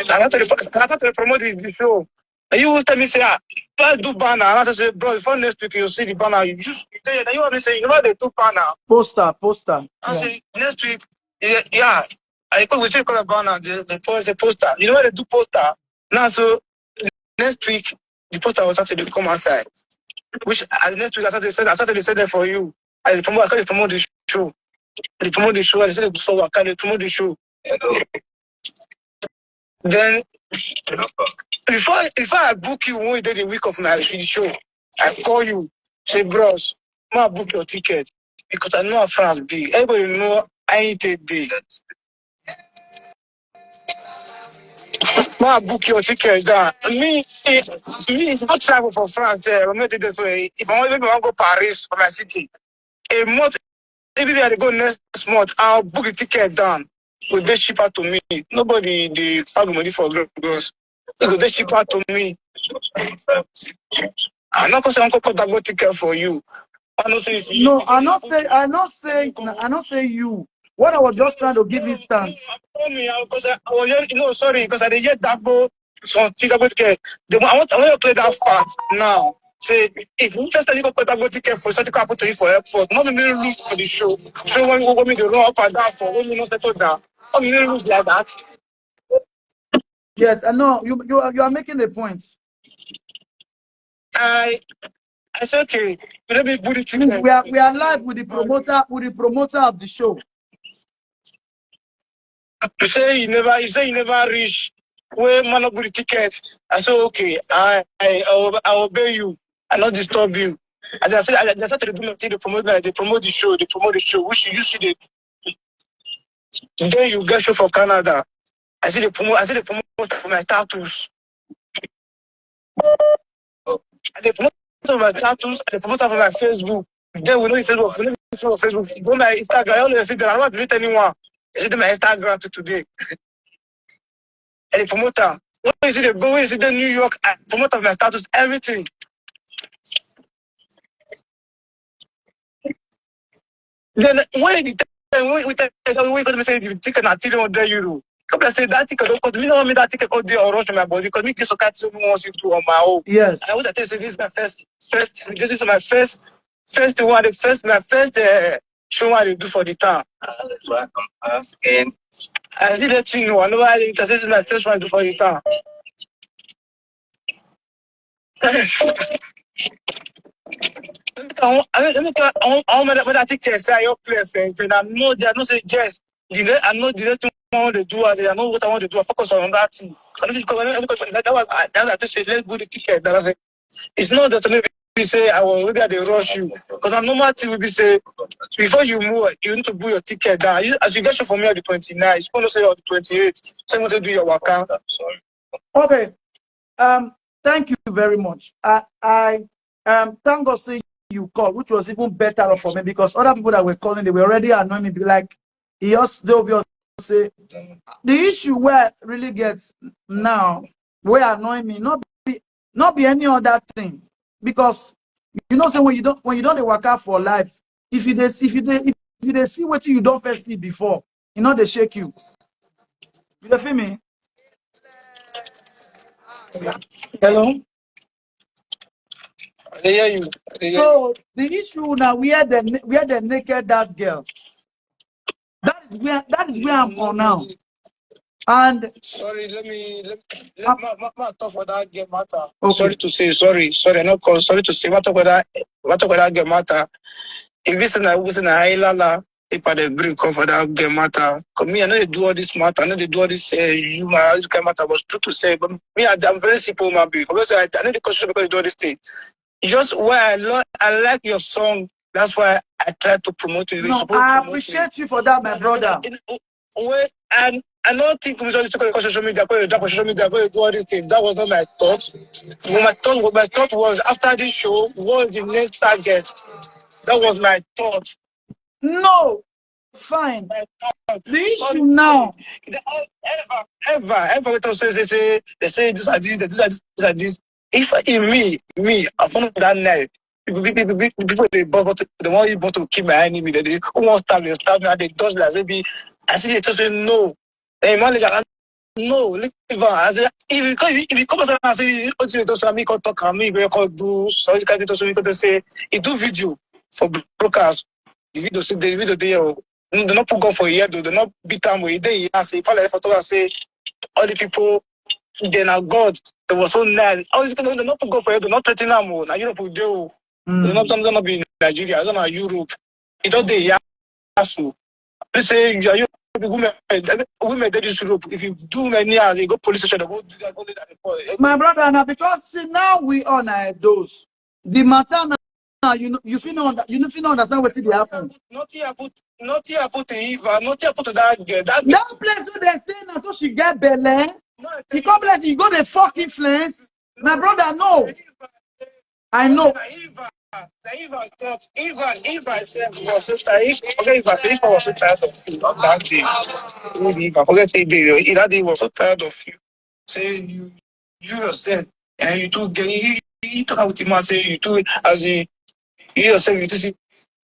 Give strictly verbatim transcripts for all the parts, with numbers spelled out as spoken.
I have to, I have to promote the, the show. And you will tell me, say, ah, if I do banner, and I say, bro, before next week, you see the banner. You just, you say, you want me say, you know what they do banner? Poster, poster. I say, next week, yeah, yeah. I put, we still call a banner, the, the post, the poster. You know what they do poster? Now, so next week, the poster was actually come outside. Which, uh, next week, I started to send, I started to send them for you. I dey promote, I dey promote the show. I dey promote the show. I dey send them so I dey promote the show. Then before, before I book you, when you did the week of my show, I call you, say, bros, ma book your ticket because I know how France be. Everybody know I ain't a day. Ma book your ticket down. Me, eh, me, if I travel for France, eh, I make it there. So, eh, if I want, maybe I want go Paris for my city, a month, maybe I go next month, I'll book the ticket down. So they cheaper to me. Nobody they pack money for gross. It go they cheaper to me. I'm not gonna say Uncle Port that go ticket for you. I know say if you No, I not say, I not say, I not say you. What I was just trying to give instance. Tell me, because I, I was hearing, no, sorry, because I didn't hear that go. Some things about care. They, I want, I want to clear that fact now. Say, if you just tell you go put that go ticket for something happen to you for airport, not me lose for the show. Show when you go me the run up and down for when you not settle down. Not me lose like that. Yes, I know you. You are, you are making a point. I, I say okay. Let me put it in. We are, we are live with the promoter, with the promoter of the show. You say you never, you say you never reach. Where man not put the ticket? I say okay. I, I, I will, I will obey you. I not disturb you. I just, I just to do my thing. They promote, like, they promote the show. They promote the show. Which you see the. Then you get show for Canada. I see the promote. I see the promote for my status. I dey promote for my status. I dey promote for my Facebook. Then we know Facebook. We know Facebook. Go my Instagram. I always see that. I don't delete anyone. I see my Instagram to today. I dey promote am. When you see the go, when you see the New York, I promote of my status, everything. Then when the time when we tell when we say the ticket na three hundred euro, come and say that ticket don't cost me. No, me that ticket go there or rush my body because me get so cut me once into on my own. Yes. And I was I tell you say this is my first first this is my first first one the first my first uh, show I dey do for the town. Welcome asking. I did let you know. I know I did this is my first one I do for the town. I want, I want, I want, I want, I want, I think yes, I your play friends, and I know that I know say yes. The ne- I know the next thing I want to do, I know what I want to do. I focus on that thing. I don't think I don't think that, that was I, that I just say let's book the ticket. That I say, it's not that maybe we say I will maybe I dey rush you because I normal thing will be say before you move, you need to book your ticket down. You, as you get show for me on the twenty-ninth, you supposed to say on the twenty-eighth, so you want to do your waka. Sorry. Okay. Um. Thank you very much. I, I um thank God say you called, which was even better off for me because other people that were calling, they were already annoying me. Be like, he just they obvious say the issue where really gets now where annoy me not be not be any other thing because you know say when you don't when you don't dey waka for life, if you dey if you dey if you dey see wetin you don first see before, e no dey shake you. You dey feel me? Hello. I dey hear you. I dey hear you. So the issue now where the where the naked that girl. That is where that is where I'm on now. And Sorry, let me let me ma, ma, ma talk for that girl matter. Okay. Sorry to say, sorry, sorry, not call. Sorry to say, what talk about that? What talk about that girl matter? If this na this na Ilala, if I dey bring come for that girl matter, cause me I know they do all this matter. I know they do all this uh, human all this kind of matter. But true to say, but me I, I'm very simple human being. For me, I, I know the question because they do all this thing. Just why I love I like your song. That's why I try to promote you. You No, suppose I promote me. Appreciate you for that, my brother. In- Well, I I don't think we should talk on social media. Go drop on social media. Go do all these things. That was not my thought. What my thought, what my thought was after this show was the next target. That was my thought. No, fine. The issue now. Ever, ever, ever, ever, they say, say, say, they say this are this, this are this, this are this. If in me, me, upon that night, people, people, people, people they bought, they want you to kill my enemy. They, they who want stab me, stab me, and they dodge like maybe I see they just say no. Hey, manager, no, leave am. I say, if you come, if you come outside and say, "Oh, you don't me come talk, and me go come do surgical, you don't me come say, he do video for broadcast." The video, see the video there. Oh. They not put God for here, though. They not beat am. Oh. He dey here, say, if I like photo, I say, all the people, they are God. They were so nice. All these people, they not put God for here. They not threaten am. Oh. Now Europe will do. Oh. They not, they not be in Nigeria. They not Europe. It don't dey here. So, they say, you are you women, women, they this Europe. If you do many hours, they go police station, they go do that, go do that report. My brother, now because see, now we on uh, those. The matter now, you know, you feel not, you feel not understand what they happen. Nothing happened. Nothing happened to Eva. Nothing happened to that girl. That girl. That place where they say now, so she get belle. No, I tell She you. Come place, you go the fuck influence. My brother, no. I know. Na Eva, na Eva talk. Eva, Eva sef was so tired. If, forget Eva, say Eva was so tired of you on that day. Even Eva, forget say baby, that day was so tired of you. Say you, you yourself, and you too get, you, you talk with him and say you too, as in, you yourself, you too see,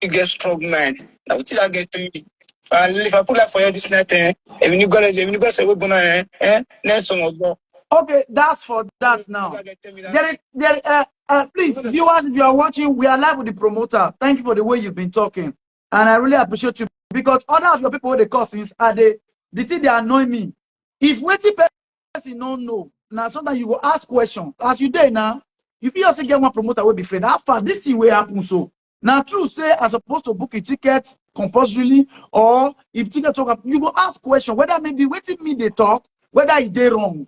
you get strong mind. Now, what did I get to me? If I, if I put that for you this night, eh? If you got it, if you got say, "We're gonna, eh? Eh? Next song, I'll go." Okay, that's for that now. There is, there, uh, uh, please, viewers, if you are watching, we are live with the promoter. Thank you for the way you've been talking, and I really appreciate you because other of your people, they call since are they, the thing they annoy me. If waiting person no know, now sometimes you go ask question. As you dey now, you feel also get one promoter will be friend. How far this thing will happen so? Now true say I supposed to book a ticket compulsorily, or if ticket talk, you go ask question whether maybe waiting me they talk, whether it dey wrong.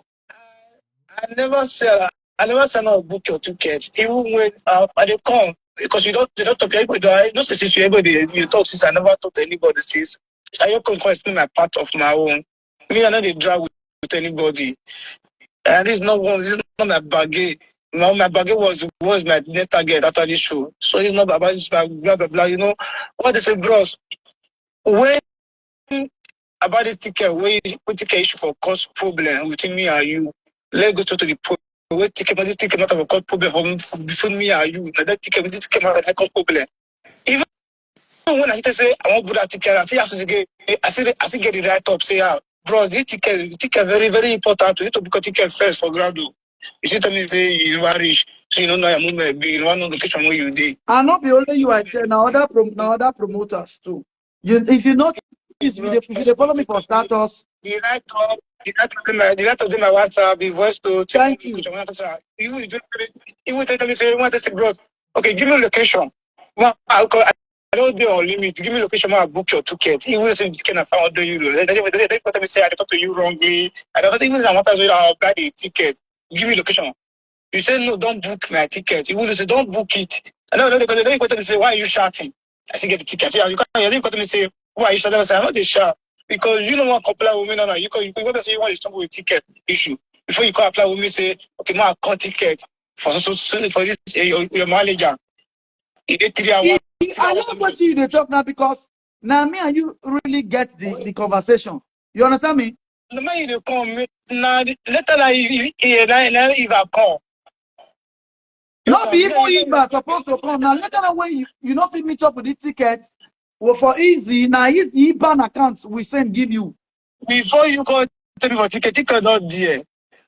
I never sell. I never sell or book your ticket. Even when uh, I dey come because you don't, they don't talk to everybody. I know say since you everybody you talk since I never talk to anybody since. I come come explain my part of my own. Me, I know they drag with, with anybody. And this is not one. This is not my bagay. My, my bagay was was my net target after this show. So it's not about this blah blah blah. Blah. You know what they say, bros? When about this ticket, where we ticket issue for cause problem between me and you. Let's go to the point where ticket, this ticket matter for cause problem for, for between me and you. That ticket, this ticket matter for cause problem. Even when I say I want Buddha ticket, I see I see get, I see I see get the right up. Say, ah, bro, this ticket, ticket very very important. You need to book a ticket first for ground. Oh. You see, tell me say you never reach, so you don't know your movement. You don't know the location where you dey. And not be only you, I tell now other prom now other promoters too. You if you notice, if you dey- if you dey follow me for status, The right up, the right of them, the right of them, my WhatsApp, the voice to. Thank you. You you just you will tell me say you want to say, bro, okay, give me location. Well, I'll call. I don't do on limit. Give me location. I'll book your ticket. Even if the ticket na five hundred euro. They they they they tell me say I talk to you wrongly. I don't even know what I I'll buy the ticket. Give me location. You say no, don't book my ticket. You will say don't book it. I know they they they tell me say why are you shouting? I still get the ticket. Yeah, you can't. You can't tell me say why are you shouting? I say I know they shout because you don't want to comply with me. No, no. You can you can say you want to stop with ticket issue before you can apply with me. Say okay, my call ticket for so so for this uh, your, your manager. He did three hours. I love what you dey talk now because now me and you really get the, the conversation. You understand me? The man you dey come me now later now you you now now if I come. No be even if I supposed to come now. Later on when you you not fit meet up with the ticket, well for easy now easy ban account we send give you. Before you go tell me for ticket, ticket not there.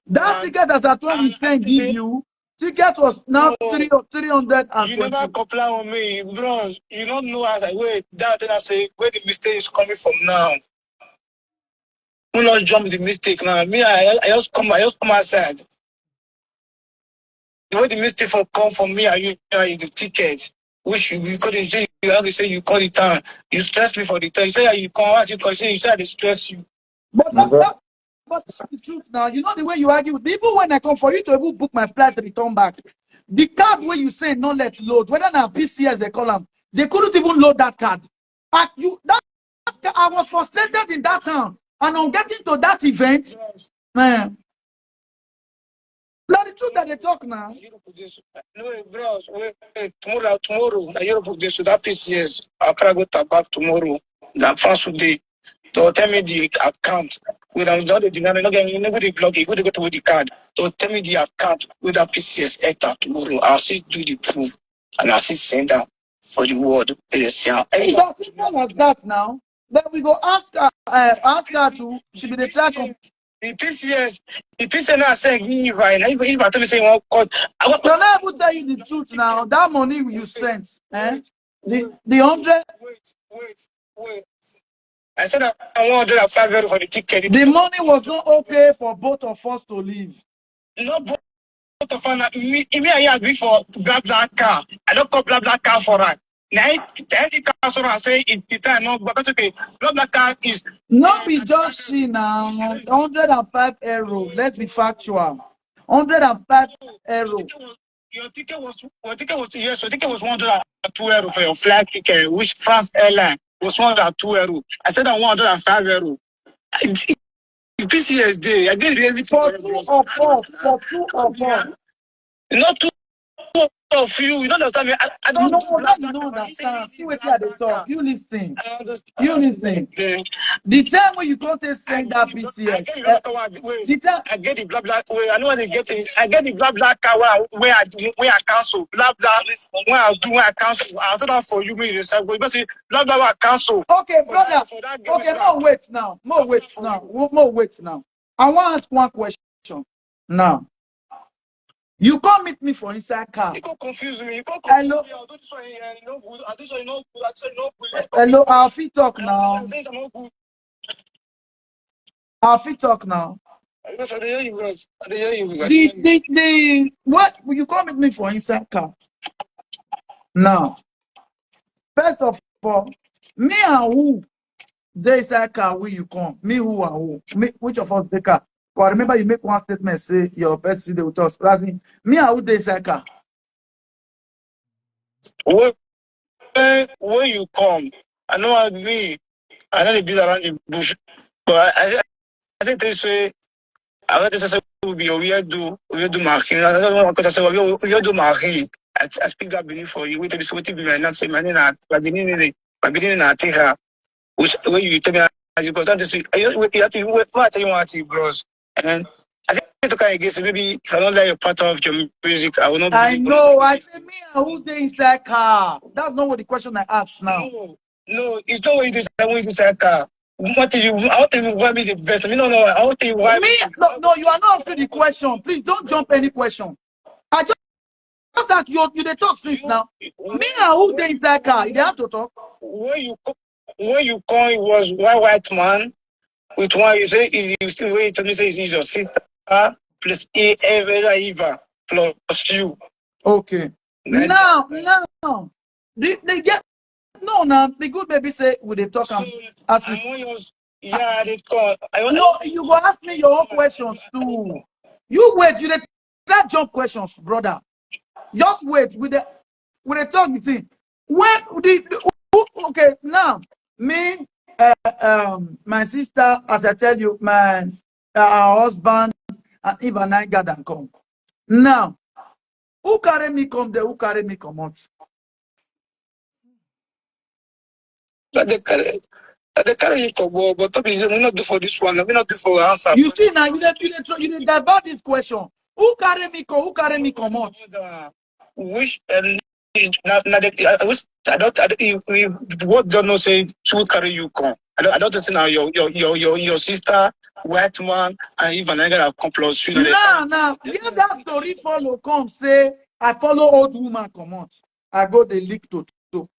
That ticket as at when we send give you, ticket was now three or three hundred and twenty. You never comply with me, bros. You don't know as I wait. That thing I say where the mistake is coming from now. Who not jump the mistake now? Me, I, I just come, I just come outside. The way the mistake for come for me, I you are the ticket, which you, you couldn't say you have to say you call it time. You stress me for the time. You say you come out, you can say you say I dey stress you. But that, that, but that's the truth now. You know the way you argue with me. Even when I come for you to even book my flight return back, the card where you say no let load, whether na P C S they call them, they couldn't even load that card. At you that I was frustrated in that town, and on getting to that event, man. Now the truth that they talk now. Europe this no bros wait, wait tomorrow tomorrow na Europe this that P C S Accra go back tomorrow na France today. They'll tell me the account. When I'm not the demand, not getting nobody block it. Go to go to the card. They'll tell me the account with that P C S enter tomorrow. I'll see do the proof and I'll see send out for the world. Yes, yeah. Hey, it's as simple as that now. Then we go ask her, uh, ask her to she be the track of the P C S, the P C S now send give me if I, if, if I tell me say you want cut, I want So now I will tell you the truth now. That money you sent, eh? The the hundred. Wait, wait, wait. I said that I want one hundred and five euro for the ticket. The money was not okay for both of us to leave. No, both of us. Me, me and you agree for blah blah car. I don't call blah blah car for her. Now, then the car so I say if the time not, but that's okay. Blah blah car is No be just she now. Hundred and five euro. Let's be factual. Hundred and five euro. Your ticket was, your ticket was, yes, your ticket was one hundred and two euro for your flight ticket, which France Airline was one hundred and two euro. I said that one hundred and five euro. I, the P C S day, I get really For two of us, for two of us. Not two of you. You don't understand me. I, I don't No, that you don't understand. See what I dey talk. You listen. I understand. You listen. Then The time when you come to send that P C S, I get eh, the wait. the time I get the blah blah. Wait, I know what they get. It. I get the blah blah car where I where I do where I cancel blah blah. Where I do where I cancel. I said that for you, me the same. But you see, blah blah where I cancel. Okay, For that- brother. for that girl Okay, blah. More wait now. More wait now. Wo- More wait now. I want to ask one question now. You come meet me for inside car. You go confuse me. You go Hello. confuse me. I do this one here. You know good. I do this one. You know good. I do this one. You know good. Hello, I fit talk I now. do this one, you know good. I fit talk now. I just I dey hear you guys. I dey hear you guys. The the the what you come meet me for inside car. Now, first of all, me and who dey inside car wey you come? Me who and who? Me which of us dey car? Cause I remember you make one statement say your person dey with us. As in, me and who dey inside car? When when when you come, I know I me. I know they beat around the bush, but I I, I say this way. I want to say we be Oyedu Oyedu Mahin. I don't know what I say Oyedu Mahin. I, I speak that Benin for you. Wait till this wait till my not say my name na my Benin name my Benin na Teha. Which when you tell me as you go down to see you wait you have to wait what I tell you what you bros. And I think to kind of guess maybe if I don't like a part of your music, I will not. I know. I say me and who dey inside car? That's not what the question I asked now. No, no, it's not what you do. I want you to say car. What do you? I want you to why me the best. Me no no. I want you why Me no no. You are not answering the question. Please don't jump any question. I just just ask you. You dey talk since now. Me and who dey inside car? You dey have to talk. When you co- when you come, it was white white man with one. You say you you still wait to me say is your sister plus a ever Eva plus you. Okay. Then- Now now the the get no now the good baby say we dey talk So am. As I we want yours. Yeah, they call. I want. No, you go ask me your own questions too. You wait, you dey try jump questions, brother. Just wait with the with the talk the thing. When the, the who- okay now me uh, um my sister as I tell you my uh, her husband and Eve and I gather and come. Now who carry me come there? Who carry me come out? But they carry. But they carry you to go, but Toby, we not do for this one. We not do for answer. You see now you dey you dey try- you dey divert this question. Who carry me come? Who carry me come out? Which and now now they, I wish I don't I don't you, you what don't know say two carry you come. I don't I don't think now your your your your your sister white man and even I gotta come plus you. Now now hear that story follow come say I follow old woman come out. I go dey lick to to.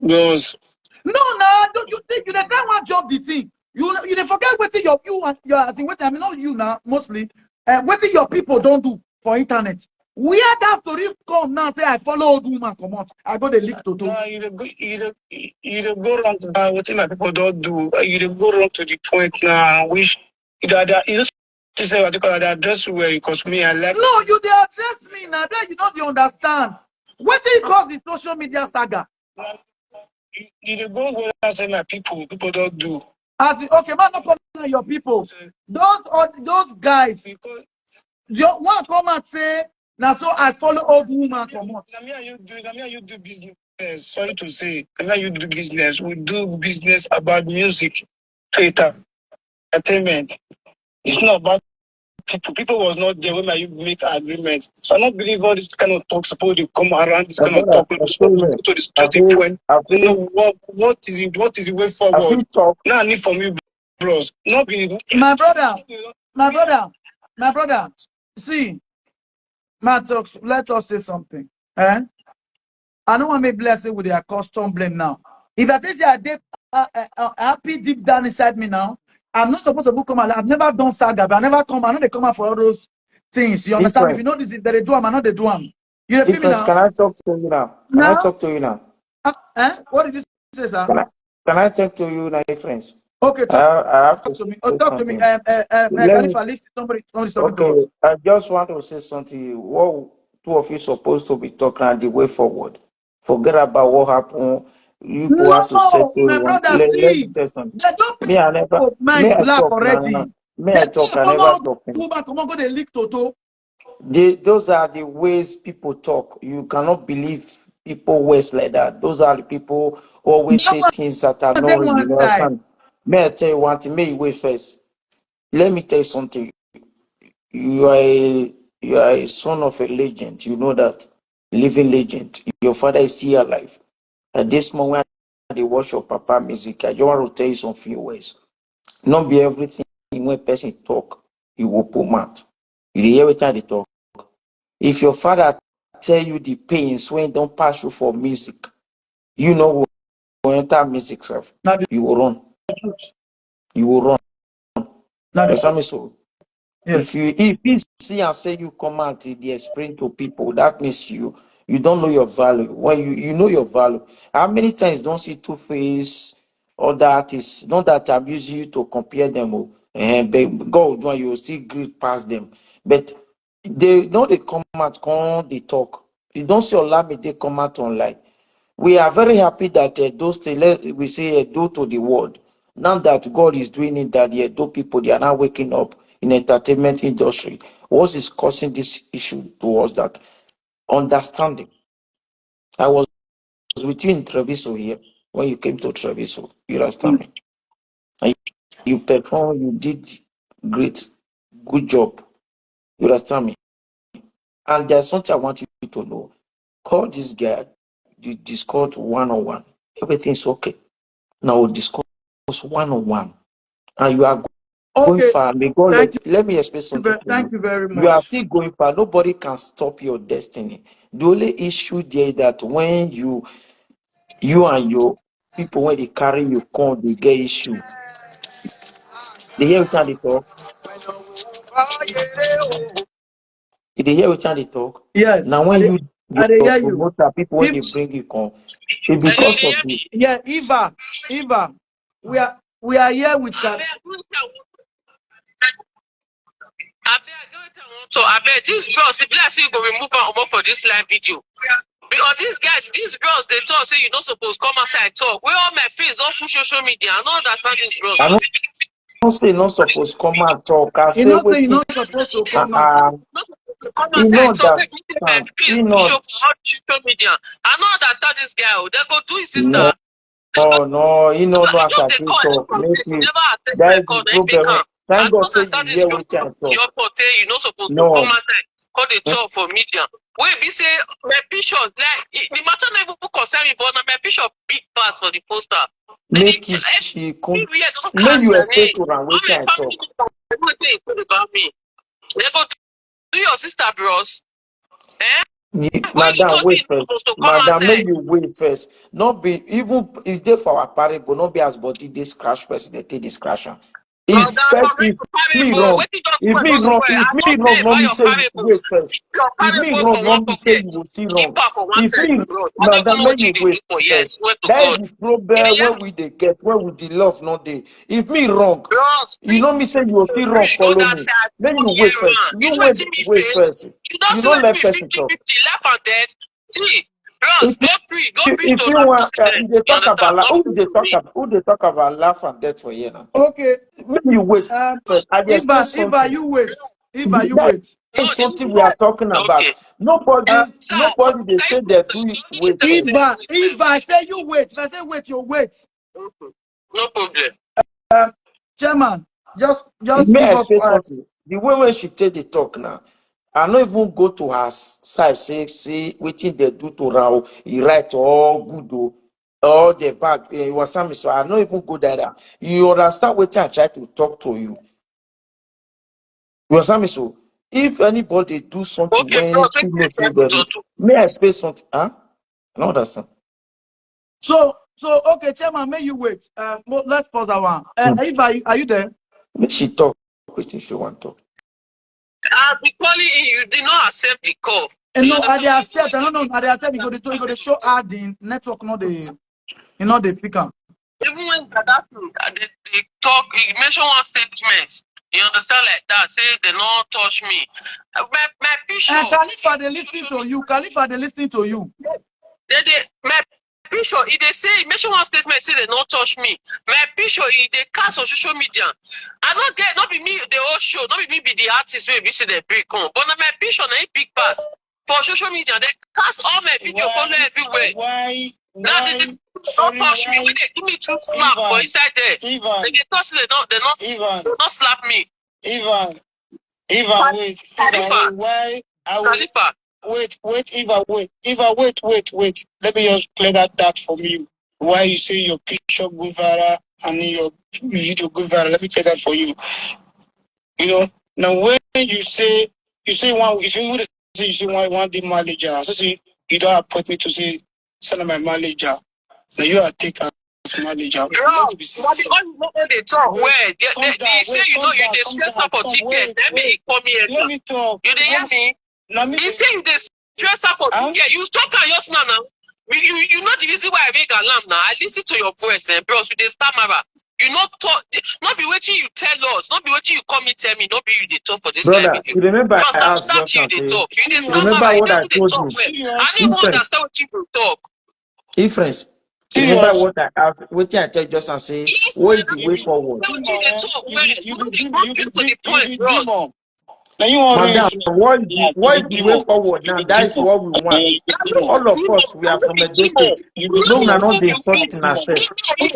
Because No, now don't you think you dey try one job the thing? You you dey forget wetin your you and your as in wetin I mean not you now mostly. Uh, wetin your people don do for internet? Where that story come now say I follow old woman comot, I go dey lick to to. Nah, you dey go you dey you dey go wrong now. Wetin my people don do, uh, you dey go wrong to the point now. Which you dey you just say what you call it, address you well because me I like. No, you dey address me now. Then you no dey understand. Wetin cause the social media saga? You, you dey go where I say my people people don do. As in, okay, man, no come na your people. Those all those guys, Because your one come out say na so I follow old woman comot. na me and you do na me and you do business. Sorry to say, na me and you do business. We do business about music, theater, entertainment. It's not about people. People was not there when you make agreement. So I don't believe all this kind of talk supposed to come around. This kind of Brother, talk I feel it. to the I starting feel point. I You know feel what what is it? What is the way I forward? feel talk. Now I need from you bros. No be My brother, my brother, my brother. See, Matt, let us say something. Eh? I don't want me blessed with their custom blame now. If I think say I did uh, uh, uh, happy deep down inside me now, I'm not supposed to come out. I've never done saga, but I never come. I know they come out for all those things. You understand? If you know this, if they do them, I know they do them. You feel me Difference, now? Can I talk to you now? Can I Now? Talk to you now? Uh, eh? What did you say, sir? Can I, can I talk to you now, friends? Okay, I, talk, I have to talk to me. say Oh, talk to me. Something. Um, uh, uh, uh, Let me- Khalifa, listen, somebody, somebody talking to us. Okay, I just want to say something. What two of you supposed to be talking are the way forward. Forget about what happened. You go have to No, settle my one. brother, Let, let me see, tell something. they don't Me, I never. Oh, my Me, I black talk already. now. Me, I They talk. I don't never come talk. Go back, come on, go. They leak Toto. They, those are the ways people talk. You cannot believe people words like that. Those are the people who always No say one things that are them not real. One You side. understand? May I tell you one thing? May you wait first. Let me tell you something. You are a you are a son of a legend. You know that, living legend. Your father is still alive. At this moment, I dey watch your papa music. I just want to tell you some few words. Not be everything when person talk, you go put mouth. You dey hear what I dey talk? If your father tell you the pains when don't pass you for music, you know go enter music self. Now the You will run. You will run. Now the Understand me so? Yes. If you if he see and say you come out, he dey explain to people, that means you you don't know your value. When you you know your value. How many times don't see Two Face, other artists, not that I'm using you to compare them, oh, and but God will do and you will still great past them. But they know they come out, come they talk. You don't see Olamide come out online. We are very happy that uh, those things let- we say uh, do to the world. Now that God is doing it, that the Edo people they are now waking up in entertainment industry. What is causing this issue towards that? Understanding. I was with you in Treviso here when you came to Treviso. You understand me? And you perform, you did great, good job. You understand me? And there's something I want you to know. Call this guy, you discuss one on one. Everything's okay. Now we'll discuss one on one. And you are going Okay. far. May God Thank let, let me explain Ve- something to Thank you. you very You are much. Still going far. Nobody can stop your destiny. The only issue there is that when you you and your people when they carry you come, they get issue. They hear what they talk. They hear what they talk. Yes. Now when I dey- you I dey your hear you. Promoter, people when If- they bring you come, it's because of this. Yeah, Eva, Eva, we are we are here with Ka- Abeg, I get wetin I wan talk. Abeg, this bros, e be like say you go remove am comot for this live video. Because this guy, these bros, they talk say you no suppose come outside talk. Where all my friends don full social media, I no understand this bros. I no say not supposed come and talk. I You say know say you wetin. not supposed to come Uh, out. uh, Come You know outside talk. that- Say my uh, face you know- show for all social media. I no understand this guy. Oh, they go do his sister. No, no, no, no. I He just can dey still call talk. everyone. Make He me. never accept That my is call. the Then pick problem. am. Thank I God no say you understand this hear bro. wetin I talk. Your fault say you no suppose to No. Come outside. Come dey talk for media. Wey be say my pictures, like, e- the matter no even concern me, but na my picture big pass for the poster. Make They- it she come. Everywhere don Make catch you my explain name. to am All wetin my I talk. family members, everything good about me. They go do your sister, bros. Eh? Ye- When you Madam, told wait me first. to come Madam, outside. Make you wait first. Not be even if they for our parable, not be as body they scratch person, they take the scratch am. If Madam, person sorry if to carry me bro. wrong, Wetin just if go me on wrong, for if I me don wrong, pay no buy me your say you parable. wait first. Your If me parable wrong, for no one me say pocket. You will see Keep wrong. back for one If side, me bro. I Madam, don't know make what you you dey wait do for here. first. Swear to That is God. the problem Yeah. Where we dey get, where we dey love not dey. If me wrong, Bros, you know me say you will still wrong. Follow me. Make you wait first. You wait, wait first. You don't You see don't let me person fifty talk. fifty, laugh and dead. See, bros, If you- don't free, don't If, free if to you laugh want, and uh, dead. if they You talk understand? about Don't who free they to talk me. about who they talk about laugh and death for here now. Okay. Make you wait Um, first. I dey Eva, explain Eva, something. You wait. Eva, you That wait. Is something we are talking about. Okay. Nobody, Uh, nobody they say they do it. Wait first. Eva, Eva, I say you wait. If I say wait, you wait. No problem. Chairman, just just May give I us say uh, something? The way when she take the talk now, I no even go to her s- side. Say, say wetin they do to Rao, he right or good though. all the back, eh, Wasami, so I no even go there. You understand what I try to talk to you? You understand me? So if anybody do something Okay, when bro, too make late, me nobody. talk to May I explain something? Huh? I don't understand. So, so okay, chairman, may you wait. Uh, mo- let's pause our. Uh, Hmm. Eva, are you, are you there? Make she talk. Wetin she want talk? I've been calling in, you did not accept the call. Eh, You no, I understand? dey accept. I don't know. I dey accept. You go to, you go to show her the network, not the, you know, the pick am. Even when Gaddafi, uh, they, they talk, he mentioned one statement. You understand, like that? Say they not touch me. Uh, My, my picture. And Khalifa, they listen to you. Khalifa, they listen to you. They, they, my picture, he they say, he mentioned one statement, say they not touch me. My picture, he they cast on social media. I don't get, not be me, the whole show, not be me be the artist wey be say they big come. But na my picture, na him big pass. For social media, they cast all my video, follow everywhere. Why? Now they, Why? they don't touch me. When they give me two slap for inside there, Ivan, they get touch, they don't, they not, Ivan, they not slap me. Ivan, Ivan, wait, Khalifa. Ivan, wait, why? I will, Khalifa, wait, wait, Ivan, wait, Ivan, wait, wait, wait. Let me just clear that that from you. Why you say your picture go viral and your video go viral? Let me clear that for you. You know, now when you say you say one, you say you say you say one one day manager. I say you don't appoint me to say send my manager. Now you are take as manager. bro, but the all you know they talk. Where they, they, they say you know you dey stress up for ticket. Let me come here. Let me talk. You dey hear me? Let me. He say you dey stress up for ticket. You talk and just now now. You, you you know the reason why I make alarm now. I listen to your voice, eh, bros. You dey stammer. You not talk. Not be wetin you tell us. Not be wetin you come and tell me. Not be you dey talk for this kind Brother, video. You remember Bros, I I asked understand just you now. dey Say, talk. You dey You stammer. remember You what dey I do dey told talk you. Well. Serious. I don't even Difference. Understand wetin you talk. Difference. Serious. Remember what I asked. Wetin I tell you just and say, Yes, what is now. the way forward? Wetin you dey talk? You Well, be you no be dey you go be straight to the you point, be bros. demon. Now you want Madam, reason. what is the, what is the way forward now? That is what we want. All of us, we are from Edo State. No, we are not the insult in ourselves. This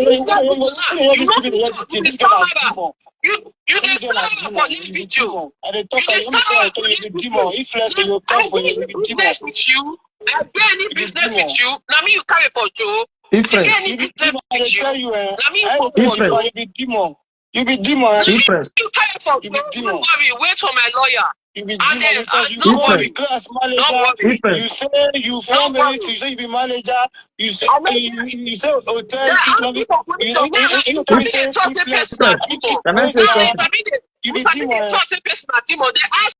guy na demon. You you dey This guy na stand up demon. for You this be video. Demon. I dey talk You and dey you make stand I up tell for you this you be video. demon. If like you I come for get you any be demon. business with you. I get any business with you. Now me you carry for Joe. I Difference. get any You be business demon. I with dey tell you. You eh. Now me I for dey Difference. tell you be demon. You be demon. Difference. You carry for Joe. You be demon. Don't worry. Wait for my lawyer. You be And demon then, because I you don't come worry. with class Don't manager. worry. You Difference. Say you form Don't it. worry. You say you be manager. You say I know you, you, you say hotel. They ask No, me for you question. know, you, you, you They say talk say difference. person na demon. Can I say Wait, something? I mean, they You be they demon. talk say person na demon. They ask